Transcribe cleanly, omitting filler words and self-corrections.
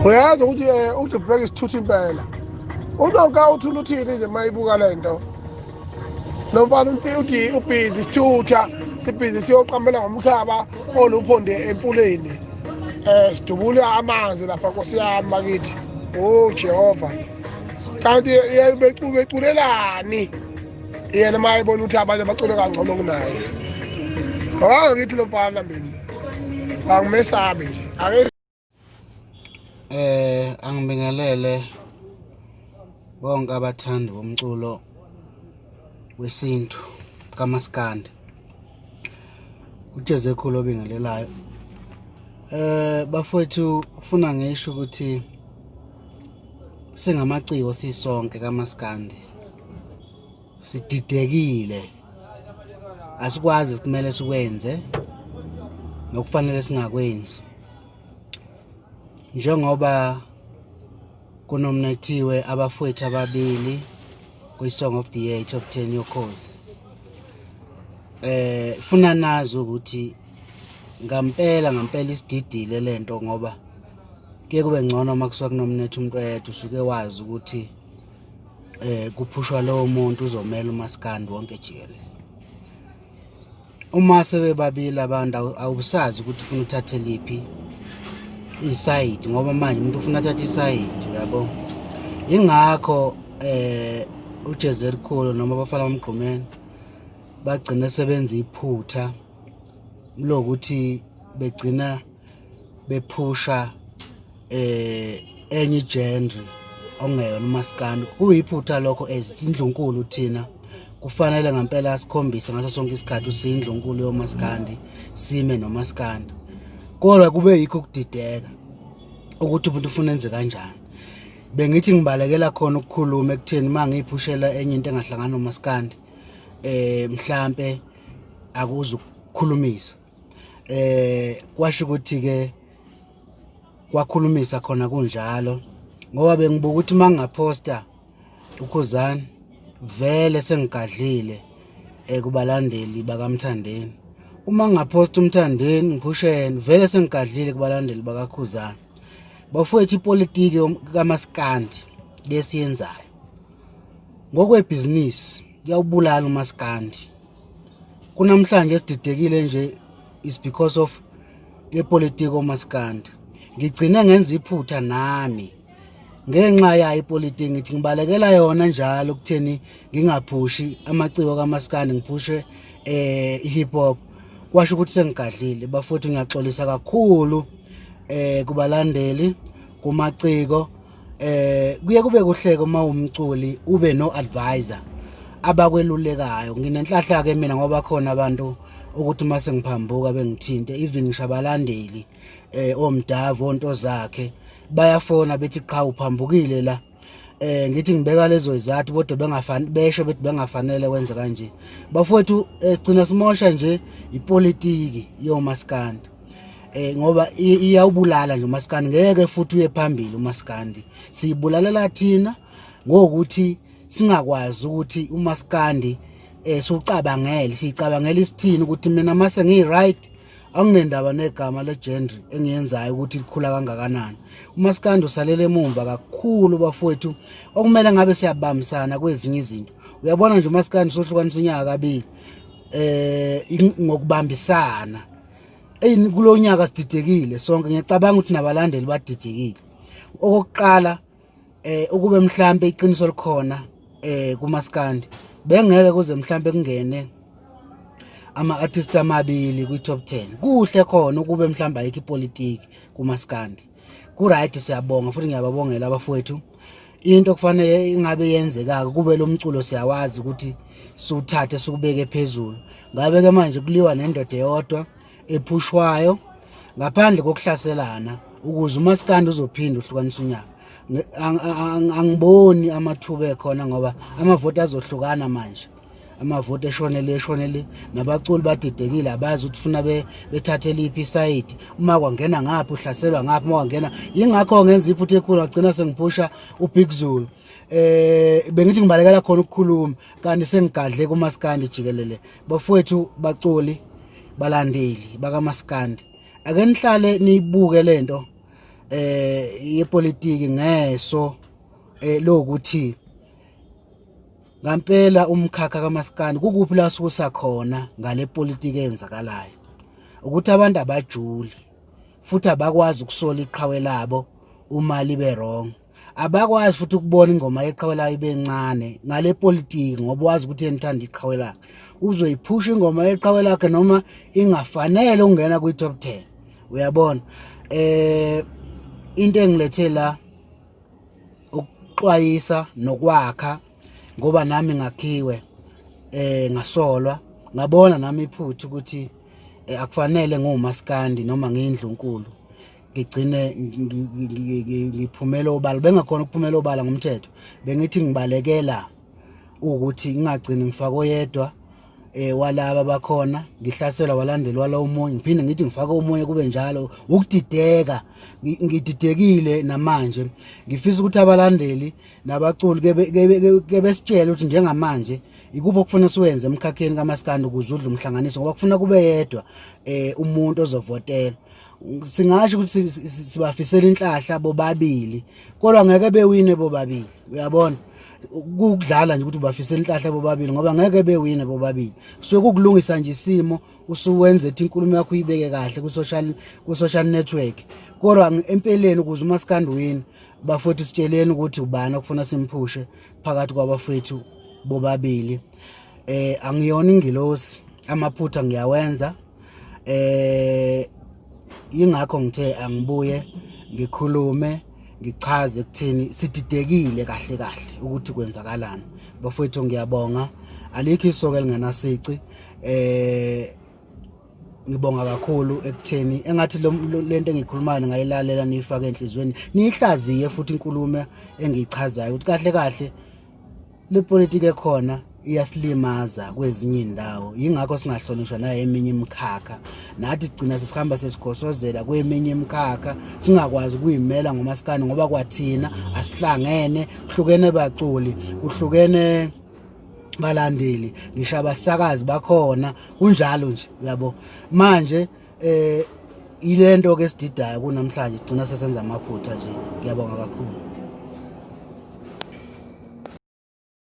Uyazi ukuthi uDubheka isithutha impela. Unonka uthula uthini nje mayibuka lento. Lo mfana uthi ubhizi isithutha sibhizi siyoqambela ngomkhaba oluphonde empuleni. Sidubula amanzi lapha Nkosi yami bakithi. Oh Jehova. Kanti beculelani? Yena mayebona ukuthi abanye bacule kangcono kunaye. Awangithi lo mfana mina. Angimesabi nje. Ake Angibingelele bonke abathandi bomculo wesintu kaMaskandi. UJezekhulu obingelelayo. Bafowethu kufuna ngisho ukuthi singamaciko sisonke kaMaskandi. Sididekile. Asikwazi kumele sikwenze nokufanele singakwenzi. Njengoba kunomnethiwe abafowethu ababili kwi-Song of the Year Top 10 yokhozi. Funa nazi ukuthi ngampela ngampela isididile lento, ngoba kuye kube ngcono uma kusuka kunomnetha umuntu oyedwa, usuke wazi ukuthi kuphushwa lowo muntu uzomela umaskandi wonke jikelele. Uma sebebabili abantu awusazi ukuthi ufuna uthathe liphi isayidi, ngoba manje umuntu ufuna athathe isayidi, uyabo. Ingakho uJeze elikhulu noma abafana bamgqumeni bagcina sebenza iphutha lokuthi begcina bephusha enye genre ongeyona umaskandi. Kuyiphutha lokho as indlunkulu thina kufanele ngempela sikhombise ngaso sonke isikhathi usindlunkulu yomaskandi, sime nomaskandi. Kodwa kube yikho ukudideka ukuthi umuntu ufuna enze kanjani. Bengithi ngibalekela khona ukukhuluma ekutheni uma ngiyiphushela enye into engahlangana nomaskandi mhlambe akuze ukukhulumisa. Kwasho ukuthi ke kwakhulumisa khona kunjalo, ngoba bengibuka ukuthi mangaphosta uKhuzani vele sengigadlile kubalandeli bakaMthandeni. Uma ngingaphosta uMthandeni ngiphusheni vele sengigadlile kubalandeli bakaKhuzani. Bafowethu, ipolitiki kaMaskandi lesiyenzayo ngokwebhizinisi kuyawubulala uMaskandi. Kunamhlanje sididekile nje is because of yepolitiki omaskandi. Ngigcine ngenza iphutha nami ngenxa yayo ipolitiki, ngithi ngibalekela yona njalo kutheni ngingaphushi amaciko kaMaskandi, ngiphushe i-hip hop. Kwasho ukuthi sengigadlile bafowethu. Ngiyaxolisa kakhulu kubalandeli, kumaciko. Kuye kube kuhleke uma umculi ube no advisor abakwelulekayo. Nginenhlahla ke mina ngoba khona abantu ukuthi mase ngiphambuka bengithinte, even ngisho abalandeli omdavu onto zakhe bayafona bethi qha uphambukile la. Ngithi ngibeka lezo izathu bodwa bengafani besho bethi bengafanele kwenze kanje. Bafowethu, sigcina simosha nje ipolitiki yomaskandi, ngoba iyawubulala nje umaskandi, ngeke futhi uye phambili umaskandi. Siyibulalela thina ngokuthi singakwazi ukuthi umaskandi siwucabangele, siyicabangela isithini ukuthi mina mase ngiyi right anginendaba negama le genre engiyenzayo ukuthi likhula kangakanani. Umaskandi usalele emumva kakhulu bafowethu, okumele ngabe siyabambisana kwezinye izinto. Uyabona nje umaskandi usohlukanisa unyaka kabili ngokubambisana. Kulonyaka sididekile sonke, ngiyacabanga ukuthi nabalandeli badidekile. Okokuqala ukube mhlambe iqiniso likhona kumaskandi, bengeke kuze mhlambe kungene ama artist amabili kwi top 10. Kuhle khona ukube mhlambe ayikho ipolitiki kumaskandi. Ku right, siyabonga futhi ngiyababongela abafowethu. Into kufanele ingabe yenzeka kube lo mculo siyawazi ukuthi siwuthathe sikubeke phezulu. Ngabe ke manje kuliwa nendoda eyodwa ephushwayo ngaphandle kokuhlaselana, ukuze umaskandi uzophinda uhlukanisa unyaka. Angiboni amathuba ekhona ngoba amavoti azohlukana manje, amavoti eshonele eshonele, nabaculi badidekile, abazi ukuthi funa bethathe liphi isayidi. Uma kwangena ngapha uhlaselwa ngapha, uma kwangena. Yingakho ngenza iphutha ekhulu, ngagcina sengiphusha uBig Zulu. Bengithi ngibalekela khona ukukhuluma, kanti sengigadle kumaskandi jikelele. Bafowethu, baculi, balandeli bakamaskandi, ake nihlale niyibuke lento yepolitiki ngeso lokuthi ngampela umkhakha kaMaskandi kukuphi la sukusa khona ngale politiki eyenzakalayo, ukuthi abantu abajuli futhi abakwazi ukusola iqhawe labo uma libe wrong, abakwazi futhi ukubona ingoma yeqhawe layo ibe ncane ngale politiki, ngoba wazi ukuthi enithanda iqhawe lakhe, uzoyiphusha ingoma yeqhawe lakhe noma ingafanele ukungena kwi-top 10. Uyabona, into engilethe la ukuxwayisa nokwakha, ngoba nami ngakhiwe ngasolwa, ngabona nami iphutha ukuthi akufanele ngumaskandi noma ngiyindlunkulu ngigcine ngiphumela obala, bengakhona ukuphumela obala ngomthetho. Bengithi ngibalekela ukuthi ngingagcini ngifake oyedwa walaba bakhona, ngihlaselwa walandelwa lo omunye, ngiphinde ngithi ngifake omunye, kube njalo ukudideka. Ngididekile namanje. Ngifisa ukuthi abalandeli nabaculi ke besitshele ukuthi njengamanje ikuphi okufuna siwenze emkhakheni kaMaskandi ukuze udle umhlanganiso, ngoba kufuna kube yedwa umuntu ozovotela. Singasho ukuthi sibafisela inhlahla bobabili, kodwa ngeke bewine bobabili. Uyabona, ukudlala nje ukuthi ubafisela inhlahla bobabili, ngoba ngeke bewine bobabili. Kusuke kukulungisa nje isimo, usuwenze ethi inkulumo yakho uyibeke kahle ku social network, kodwa empeleni ukuze uMaskandi win, bafowethu, sitsheleni ukuthi ubani okufuna simphushe phakathi kwabafowethu bobabili. Angiyona ingilosi, amaphutha ngiyawenza. Ingakho ngithe angibuye ngikhulume, ngichaze kuthini sididekile kahle kahle ukuthi kwenzakalani. Bafowethu, ngiyabonga. Alikho isoka elingenasici. Ngibonga kakhulu ekutheni engathi lento engikhulumayo ngayilalela, niyifake enhliziyweni, niyihlaziye futhi inkulumo engiyichazayo ukuthi kahle kahle le politiki ekhona iyasilimaza kwezinye indawo. Yingakho singahlonishwa nayo eminye imikhakha. Nathi sigcina sesihamba sesigosozela kweminye imikhakha, singakwazi ukuyimela ngomasikandi, ngoba kwathina asihlangene, kuhlukene baculi, kuhlukene balandeli, ngisho abasakazi bakhona kunjalo nje. Uyabo, manje ilento ke sididayo kunamhlanje, sigcina sesenza amaphutha nje. Ngiyabonga kakhulu.